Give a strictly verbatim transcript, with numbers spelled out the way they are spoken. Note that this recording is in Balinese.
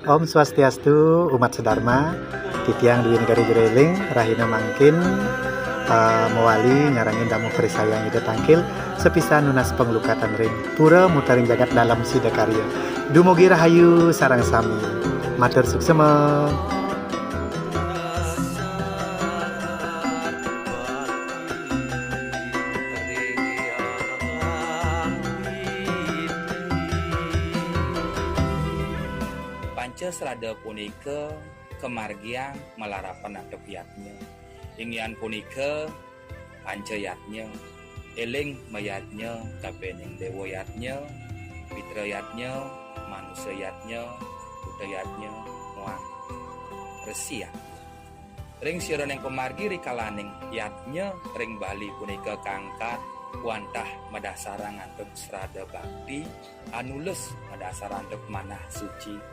Om Swastiastu, umat sedharma. Titiang Dwi Negari Jero Eling, rahina mangkin, eh, mawali nyarengin damuh parisayang Ida Tangkil, sapisan nunas panglukatan ring pura mutering jagat Dalem Sidakarya. Dumugi rahayu sareng sami. Matur suksema. Panca srada punika kamargiang malarapan antuk yadnya. Inggihan punika panca yadnya, eling mayadnya kapining dewa yadnya, pitra yadnya, manusa yadnya, buta yadnya, muang resi yadnya. Ring sajeroning pamargi rikalaning yadnya ring Bali punika kaangkat wantah madasarang antuk srada bakti, anulis madasar antuk manah suci.